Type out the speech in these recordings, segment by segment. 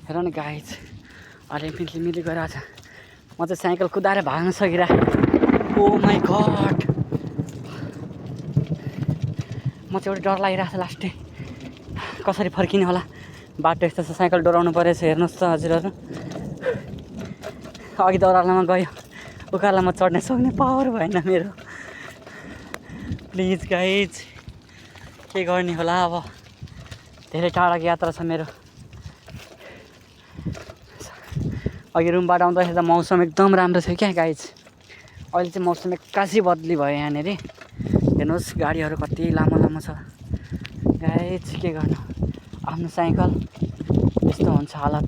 हेर न गाइज अहिले मिली गइरहेको छ। म चाहिँ साइकल कुदाएर भाग्न सकिरह। ओ माई गड, म चाहिँ एउटा डर लागिरहेको छ। लास्टै कसरी फर्किने होला, बाटो यस्तो छ, साइकल डोराउनु परेछ। हेर्नुहोस् त हजुरहरू, अघि त ओह्रालोमा गयो, उकालोमा चढ्ने सक्ने पावर भएन मेरो। प्लिज गाइज, के गर्ने होला अब, धेरै टाढाको यात्रा छ मेरो। अघि रुमबाट आउँदाखेरि त मौसम एकदम राम्रो थियो क्या गाइज। अहिले चाहिँ मौसम एक्कासी बदली भयो यहाँनिर। हेर्नुहोस् गाडीहरू कति लामो लामो छ गाइज। के गर्नु, आफ्नो साइकल यस्तो हुन्छ हालत।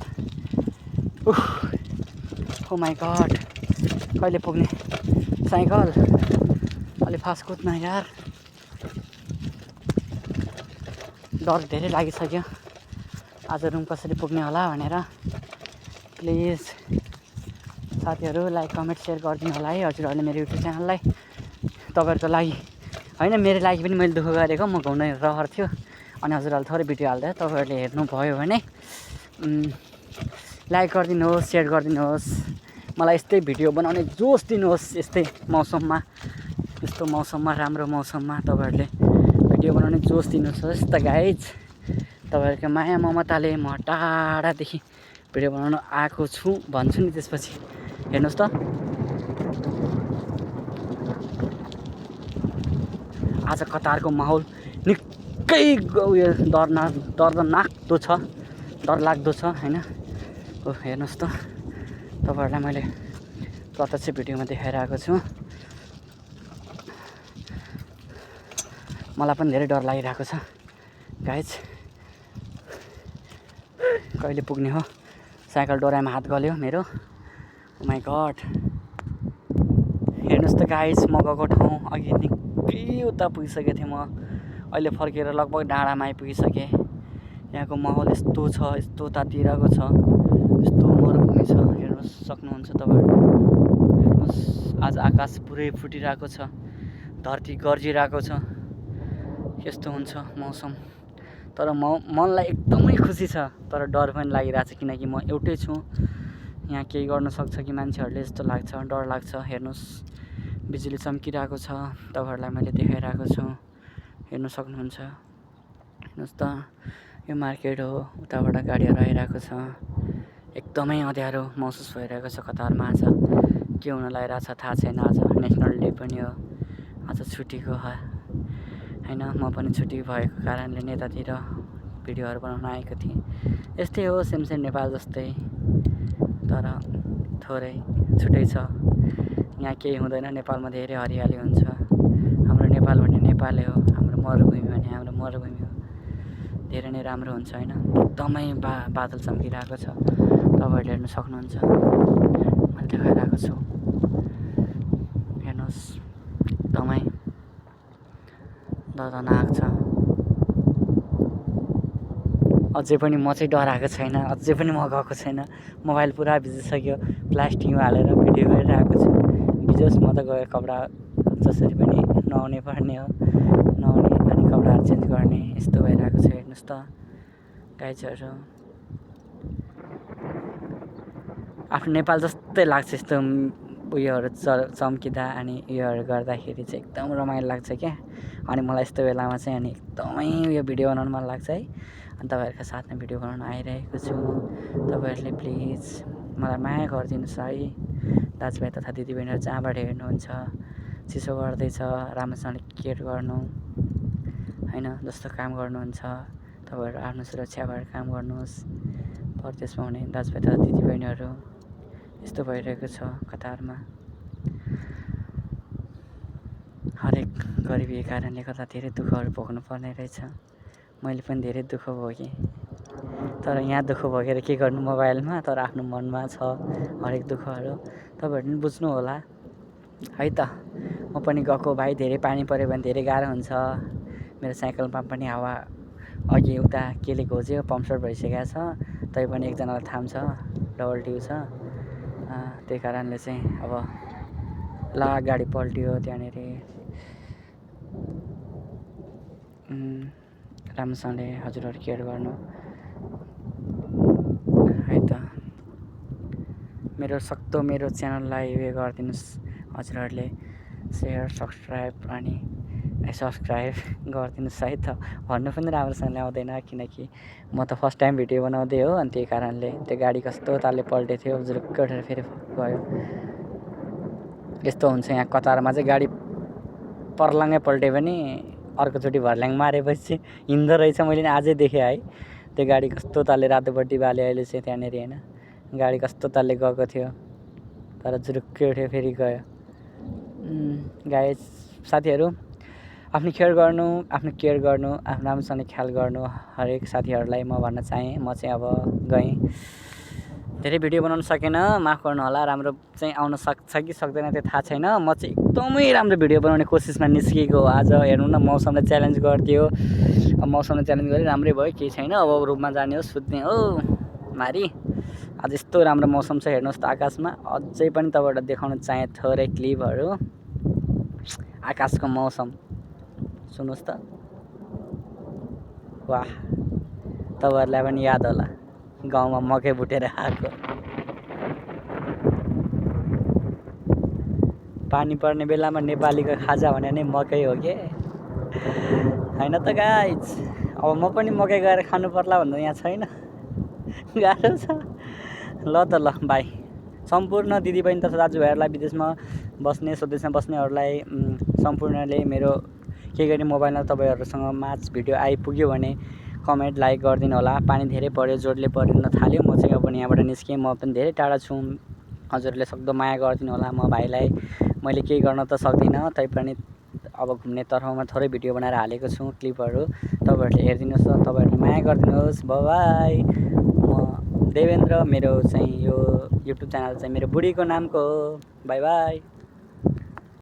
ओ माई गड, कहिले पुग्ने साइकल? अलि फास्ट कुद्न यार, डर धेरै लागिसक्यो। आज रुम कसरी पुग्ने होला भनेर। प्लिज साथीहरू लाइक कमेन्ट सेयर गरिदिनु होला है हजुरहरूले मेरो युट्युब च्यानललाई। तपाईँहरूको लागि होइन, मेरो लागि पनि मैले दुःख गरेको, म घुम्ने रहर थियो। अनि हजुरहरूले थोरै भिडियो हाल्दा तपाईँहरूले हेर्नुभयो भने लाइक गरिदिनुहोस्, सेयर गरिदिनुहोस्। मलाई यस्तै भिडियो बनाउने जोस दिनुहोस्। यस्तै मौसममा, यस्तो मौसममा, राम्रो मौसममा तपाईँहरूले भिडियो बनाउने जोस दिनुहोस् त गाइज। तपाईँहरूको माया ममताले म टाढादेखि भिडियो बनाउन आएको छु भन्छु नि। त्यसपछि हेर्नुहोस् त, आज कतारको माहौल निकै उयो डरलाग्दो छ, डरलाग्दो छ होइन। हेर्नुहोस् त, तपाईँहरूलाई मैले प्रत्यक्ष भिडियोमा देखाइरहेको छु। मलाई पनि धेरै डर लागिरहेको छ गाइज। कहिले पुग्ने हो? साइकल डोरामा हात गल्यो मेरो। ओ माई गड, हेर्नुहोस् त गाइज, म गएको ठाउँ अघि निकै उता पुगिसकेको थिएँ म। अहिले फर्केर लगभग डाँडामा आइपुगिसकेँ। यहाँको माहौल यस्तो छ, यस्तो तातिरहेको छ, यस्तो मरुभूमि छ। हेर्नुहोस् सक्नुहुन्छ तपाईँहरूले। हेर्नुहोस्, आज आकाश पुरै फुटिरहेको छ, धरती गर्जिरहेको छ। यस्तो हुन्छ मौसम। तर मनलाई एकदमै खुसी छ, तर डर पनि लागिरहेको छ, किनकि म एउटै छु। यहाँ केही गर्न सक्छ कि मान्छेहरूले जस्तो लाग्छ, डर लाग्छ। हेर्नुहोस् बिजुली चम्किरहेको छ, तपाईँहरूलाई मैले देखाइरहेको छु, हेर्नु सक्नुहुन्छ। हेर्नुहोस् त, यो मार्केट हो, उताबाट गाडीहरू आइरहेको छ। एकदमै अँध्यारो महसुस भइरहेको छ कतारमा। आज के हुन लागिरहेछ थाहा छैन। आज नेसनल डे पनि हो, आज छुट्टीको होइन। म पनि छुट्टी भएको कारणले नेतातिर भिडियोहरू बनाउन आएको थिएँ। यस्तै हो, सेमसेम नेपाल जस्तै, तर थोरै छुट्टै छ। यहाँ केही हुँदैन, नेपालमा धेरै हरियाली हुन्छ। हाम्रो नेपाल भन्ने नेपालै हो, हाम्रो मरुभूमि भने हाम्रो मरुभूमि हो। धेरै नै राम्रो हुन्छ होइन। एकदमै बादल चम्किरहेको छ, तपाईँहरूले हेर्नु सक्नुहुन्छ। मैले देखाइरहेको छु, हेर्नुहोस् एकदमै दर्दनाक छ। अझै पनि म चाहिँ डराएको छैन, अझै पनि म गएको छैन। मोबाइल पुरा भिजिसक्यो, प्लास्टिकमा हालेर भिडियो गरिरहेको छु। भिजोस्, म त गयो, कपडा जसरी पनि नुहाउनै पर्ने हो, नुहाउने अनि कपडाहरू चेन्ज गर्ने, यस्तो भइरहेको छ। हेर्नुहोस् त गाइजहरू, आफ्नो नेपाल जस्तै लाग्छ यस्तो उयोहरू चम्किँदा अनि उयोहरू गर्दाखेरि चाहिँ एकदम रमाइलो लाग्छ क्या। अनि मलाई यस्तो बेलामा चाहिँ अनि एकदमै उयो भिडियो बनाउनु मन लाग्छ है। अनि तपाईँहरूको साथमा भिडियो बनाउन आइरहेको छु। तपाईँहरूले प्लिज मलाई माया गरिदिनुहोस् है। दाजुभाइ तथा दिदीबहिनीहरू जहाँबाट हेर्नुहुन्छ, चिसो गर्दैछ, राम्रोसँगले केयर गर्नु होइन। जस्तो काम गर्नुहुन्छ तपाईँहरू आफ्नो सुरक्षाबाट काम गर्नुहोस्। परदेशमा हुने दाजुभाइ तथा दिदीबहिनीहरू, यस्तो भइरहेको छ कतारमा। हरेक गरिबी कारणले गर्दा धेरै दुःखहरू भोग्नु पर्ने रहेछ। मैले पनि धेरै दुःख भोगेँ, तर यहाँ दुःख भोगेर के गर्नु मोबाइलमा, तर आफ्नो मनमा छ हरेक दुःखहरू। तपाईँहरू पनि बुझ्नु होला है त। म पनि गएको भाइ, धेरै पानी पऱ्यो भने धेरै गाह्रो हुन्छ। मेरो साइकलमा पनि हावा अघि उता केले घोच्यो, पम्चर भइसकेको छ। तैपनि एकजनालाई थाम्छ, डबल ड्यु छ। त्यही कारणले चाहिँ अब गाडी पल्टियो त्यहाँनिर। राम्रोसँगले हजुरहरू केयर गर्नु है मेरो सक्दो मेरो च्यानललाई उयो गरिदिनुहोस् हजुरहरूले सेयर सब्सक्राइब अनि सब्सक्राइब गरिदिनुहोस् है त। भन्नु पनि राम्रोसँगले आउँदैन किनकि म त फर्स्ट टाइम भिडियो बनाउँदै हो अनि त्यही कारणले त्यो गाडी कस्तो तालले पल्टेको थियो जुरुक्क उठेर फेरि गयो। यस्तो हुन्छ यहाँ कतारमा चाहिँ गाडी पर्लाङ्गै पल्टे पनि अर्कोचोटि भर्ल्याङ मारेपछि हिँड्दो रहेछ। मैले नि आजै देखेँ है त्यो गाडी कस्तो तालले रातोपट्टि बाले अहिले चाहिँ त्यहाँनिर होइन गाडी कस्तो तालले गएको थियो तर जुरुक्कै उठ्यो फेरि गयो। गाइस साथीहरू आफ्नो केयर गर्नु आफ्नो राम्रोसँगले ख्याल गर्नु हरेक साथीहरूलाई म भन्न चाहेँ। म चाहिँ अब गएँ धेरै भिडियो बनाउन सकेन माफ गर्नु होला। राम्रो चाहिँ आउन सक्छ कि सक्दैन त्यो थाहा छैन। म चाहिँ एकदमै राम्रो भिडियो बनाउने कोसिसमा निस्किएको हो। आज हेर्नु न मौसमले च्यालेन्ज गरिदियो। अब मौसमले च्यालेन्ज गरे राम्रै भयो केही छैन। अब रुममा जाने हो सुत्ने हो मारी। आज यस्तो राम्रो मौसम छ हेर्नुहोस् त आकाशमा। अझै पनि तपाईँहरूलाई देखाउन चाहे थोरै क्लिपहरू आकाशको मौसम सुन्नुहोस् त। वाह तपाईँहरूलाई पनि याद होला गाउँमा मकै भुटेर आएको पानी पर्ने बेलामा नेपालीको खाजा भने नै मकै हो के होइन त गाइज। अब म पनि मकै गएर खानु पर्ला भन्दा यहाँ छैन गाह्रो छ। ल त ल बाई। सम्पूर्ण दिदीबहिनी तथा दाजुभाइहरूलाई विदेशमा बस्ने स्वदेशमा बस्नेहरूलाई सम्पूर्णले मेरो केही गरी मोबाइलमा तपाईँहरूसँग माझ भिडियो आइपुग्यो भने कमेन्ट लाइक गरिदिनु होला। पानी धेरै पर्यो जोडले परिन थाल्यो। म चाहिँ अब यहाँबाट निस्केँ म पनि धेरै टाढा छु। हजुरहरूले सक्दो माया गरिदिनु होला म भाइलाई। मैले केही गर्न त सक्दिनँ तैपनि अब घुम्ने तर्फमा थोरै भिडियो बनाएर हालेको छु क्लिपहरू तपाईँहरूले हेरिदिनुहोस् न तपाईँहरूले माया गरिदिनुहोस्। बाई। म देवेन्द्र मेरो चाहिँ यो युट्युब च्यानल चाहिँ मेरो बुढीको नामको हो। By by.